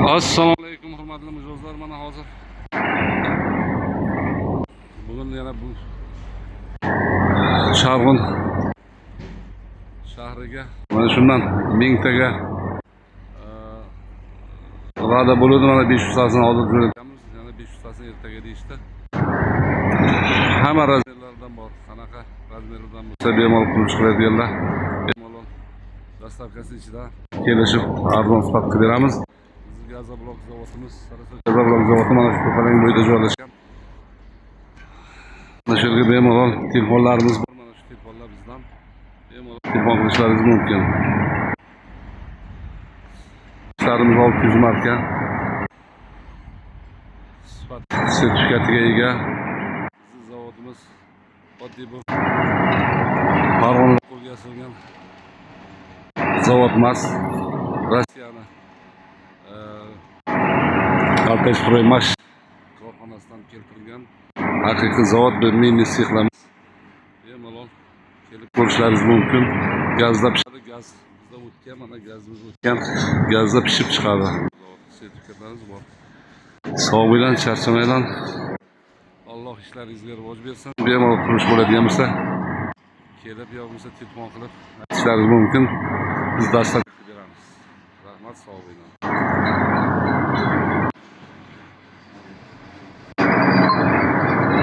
Assalomu alaykum, hurmatli mijozlar. Mana hozir bugun yana bu Sharg'un shahriga mana shundan 1000 taga va'da bo'ldi. Mana 500 tasini hozir jo'natamiz, yana 500 tasini ertaga deyishdi. Hamma razmerlardan bor, qanaqa razmerlardan bo'lsa, bemalol qurilish qiladiganlar bemalol доставка si ichida kelishib, arzon sifat qilib beramiz. Bizni gazoblok zavodimiz, gazoblok zavodi mana shu ko'palang bo'yida joylashgan. Mana shu yerga bemalol telefonlarimiz bor, mana shu telefonlar bizdan, bemalol telefon qilishlaringiz mumkin. Ishlarimiz 600 marka sifat sertifikatiga ega. Bizni zavodimiz oddiy bu Farg'ona qo'lga yasalgan zavod emas, Rossiyani Altay korxonasidan keltirilgan haqiqiy zavod, bir mini sexlarimiz. Bemalol kelib ko'rishlaringiz mumkin. Gazda pishadi, gaz bizda o'tgan, mana gazimiz o'tgan, gazda pishib chiqadi. Sertifikatlarimiz bor. Sog' bo'ling, charchamanglar. Alloh ishlaringizga rivoj bersin. Bemalol qurilish bo'ladigan bo'lsa, kelib yo bo'lmasa telefon qilib aytishlaringiz mumkin. Biz доставка qilib beramiz. Rahmat, sog' bo'ling.